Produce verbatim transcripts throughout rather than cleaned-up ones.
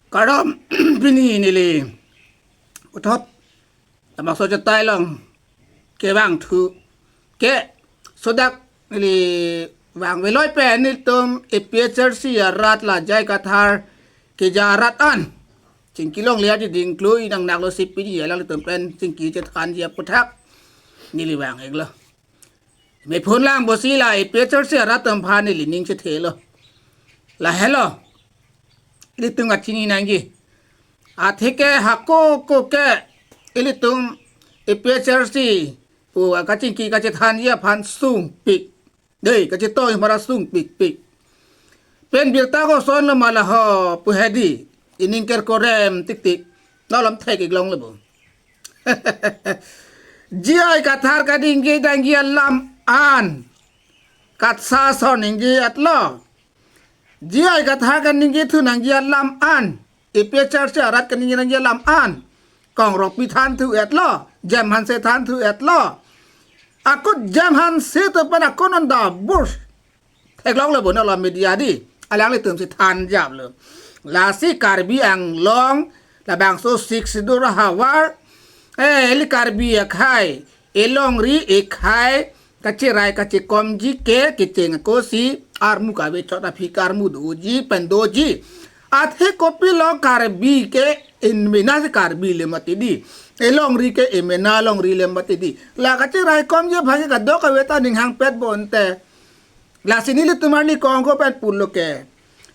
Kardom, pini neli uthop labangso achetai along kevangthu ke sodak neli vangveloi pen nelitum A P H L C arat la J I Kathar keja arat an chingki longle aji dingklui nang naklo si pini alanglitum pen chingki chethanji aphuthak neli vang-iklo. Mephun lang pusi la A P H L C arat atum aphan neli ning chethelo. Lahelo. Ilitum kachini nangji. Atheke hako ko ke ilitum A P H L C pu kachingki kachethanji aphan sungpik. Dei, kachetoi mara sungpikpik. Pen birta koson lo ma laho pu hedi. Ining kerkorem tiktik. Nolom thek-ik longle bo. J I Kathar kaningje nangji alam an. Katsasor ningje-etlo. J I Kathar kaningjethu nangji alam an. A P H L C arat kaningje nangji alam an. Kong Rongpi thanthu-etlo. Jem Hanse thanthu-etlo. Ako Jem Hanse atum pen ako non dabur theklonglo bo, nolom media di. Alanglitum si thanjaplo. Lasi Karbi Anglong labangso Sixth Schedule ahavar, eh, ili Karbi akhei, ilongri ikhei kacherai kachekomji ke kecheng ako si armu kavechot aphi karmu doji pen doji. Athe kopilo Karbi ke imena si Karbi le mati di. Ilongri ke imena longri le mati di. La kacheraikomji aphan ke kadokave ta ning hangpet bonte. Lasi nelitum arni kongko pen pulo ke,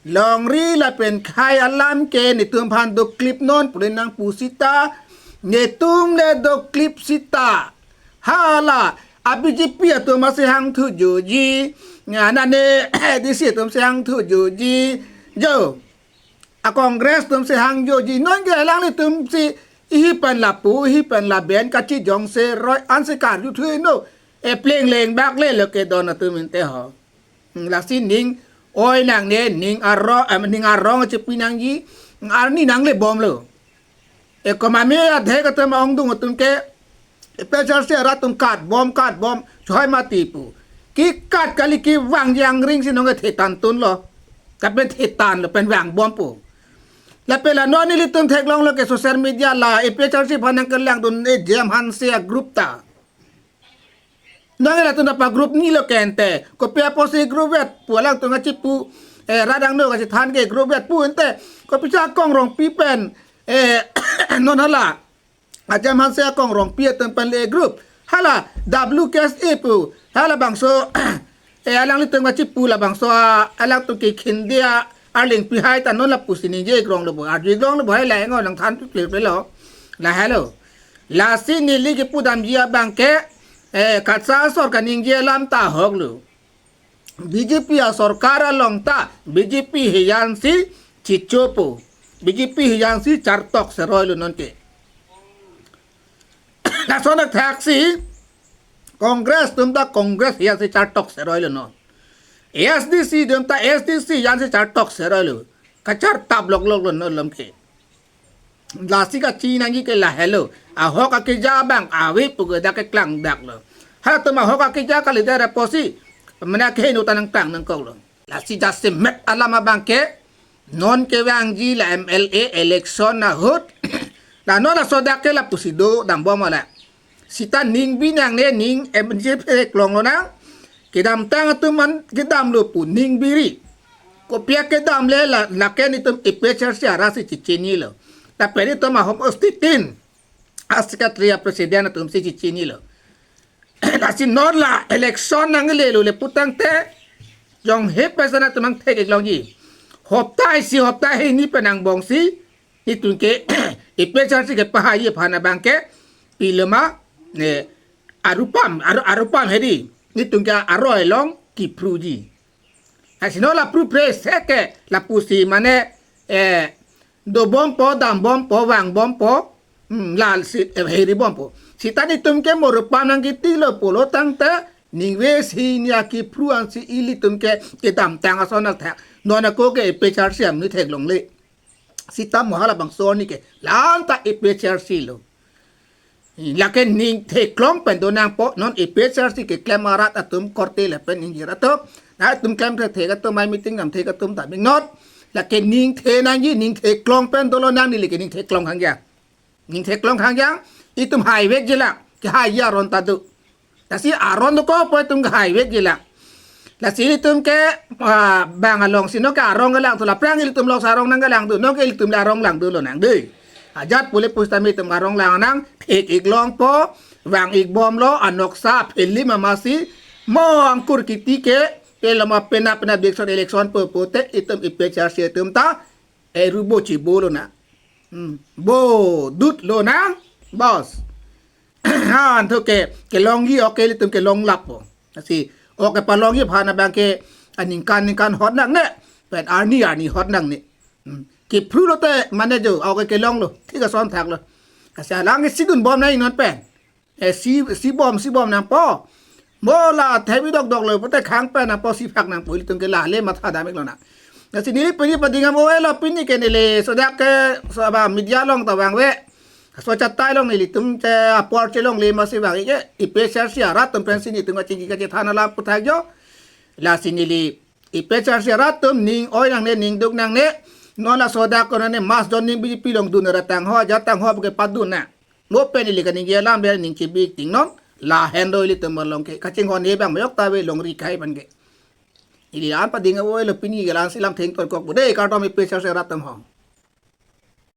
longri lapen khei alam ke netum aphan doklip non pule nangpu sita, netum le doklip sita. Hala, a B J P atum si hangthu joji, nane A D C atum si hangthu joji, jo. A Congress atum si hang joji, non ke alanglitum si ihi pen lapu, ihi pen laben kachijongse roi ansi karjuthu no. E pleng leng bak le lo ke don atum ente ho. Hmm, lasi ning oi nangne, ning arong, em, ning arong chepi nangji, arni nanglebomlo. E komame adhe kata ma ongdung atum ke, A P H L C arat atum katbom, katbom, choi mati pu. Kekat kali kevangji angring si nonke thetan tunlo. Kapen thetanlo, pen vangbom pu. Lapen la non ilitum theklonglo ke social media la, A P H L C aphan nangkelangdun e Jem Hanse a group ta. Nang ila tuna pa group ni lo kente. Kopi apotsi group vet pu alangtum kachipu, eh, radang no kachethan ke group vet pu ente. Kopi cha Kong Rongpi pen, eh, non hala. A Jem Hanse a Kong Rongpi atum pen le group. Hala W K S A pu. Halabangso, eh, alanglitum kachipu labangso a, alangtum ke khinde a arleng pihai ta non lapusi ningje kronglo bo. Arju kronglo bo hai la engo nangthan ple ple lo. Lahelo. Lasi neli kepudamji abang ke, eh, Katsasor kaningje alam ta ahoklo. B J P asorkar along ta B J P hiyan si chichopo. B J P hiyan si chartok seroilo nonke. Lason athaksi Congress atum ta Congress hiyan si chartok seroilo non. A S D C atum ta A S D C hiyan si chartok seroilo. Kachartap lokloklo non lomke. Lasi kachini nangji ke lahelo. Ahok akeja abang ave pu ke dak keklangdaklo. Halatum ahok akeja kalidet apotsi mane keheno ta nangklang nangkoklo. Lasi jasemet alam abang ke non kevangji la M L A election ahut. La non laso dak ke lapusi do dambom ala. Sita ning bi nangne, ning M J P klonglo nang. Kedamtang atum an kedamlo pu ning biri. Kopi akedam le la, lake netum A P H L C arat si chechinilo. Lapen netum ahom ostitin a secretary a president atum si chechinilo. Lasi non la election nanglelo le putangte jong he pesan atum nangthek-ik longji. Hopta isi hopta hini pen angbong si netum ke A P H L C kepahai aphan abang ke piloma, eh, arupam, aru-, arupam hedi. Netum ke aroi along kiphruji. Lasi non la phru phre seke lapusi mane, eh, dobompo, dambompo, vangbompo, hmm, lasi, eh, heribompo. Sita netum ke mo arupam nangkitilo pulo tangte ningve si hini akiphru ansi ilitum ke kedamtang ason athak. Non ako ke A P H L C amonit theklongle. Sita mo halabangso arni ke la-an ta A P H L C lo. Lake ning theklong pen do nangpo non A P H L C keklem arat atum korte lapen ingjir atum. Nangtum klemthe thek atum mai meeting damthe atum ta bingnot. Lake ningthe nangji, ningtheklong pen dolo nang, neli ke ningtheklong hangyang. Ningtheklong hangyang, itum haivekji lang, kehai aron ta do. Lasi aron dokokpo itum haivekji lang. Lasi itum ke, ah, bang alongsi non ke arong kelang thu, la aphrang ilitum alongsi arong nangkelang do, non ke ilitum le arong lang dolo nang dei. Ajat pule pusitame itum arong lang nang, ik ik longpo, vang ik bomlo, anoksa film amatsi, mo angkur kiti ke, ke lama penap penap election, election po pote, itum APHLC atum ta, eh, rubo chibo lonang. Hmm. Bodut lonang, bos. Ha, antu ke, kelongji ok ke ilitum kelong lappo. Lasi, ok kepalongji aphan abang ke, aningkan ningkan hot nangne, pen arni arni hot nangne. Hmm. Kiphru lote mane jo, ok kelonglo, thik ason thaklo. Lasi alang ke sidun bom nang non pen. Eh, si, si bom, si bom nangpo. Mo la thebi dokdok lo, pote khang pen nangpo, si phak nangpo, ilitum ke la le matha dam ik lonang. Lasi neli pini pading amo elo, pini ke neli sodak ke, so aba media along ta vangve. So chatai along nelitum che apor chelongle amatsi vang ik ke, APHLC arat atum pensi nelitum kachingki kachethan alam puthak jo. Lasi neli APHLC arat atum ning oi nangne, ning duk nangne. Non la sodak ko nangne, mass joining BJP along dun ra tangho, ajat tangho ke padun nang. Mo pen ili kaningje alam le ning chibi ik ting non. Lahenlo ilitum along ke kachinghon ne bang mayok ta ave longri kai pen ke. Ili an pading avo elo, pini ke la-ansi lam thengton kokpo dei, kardom APHLC arat atum ho.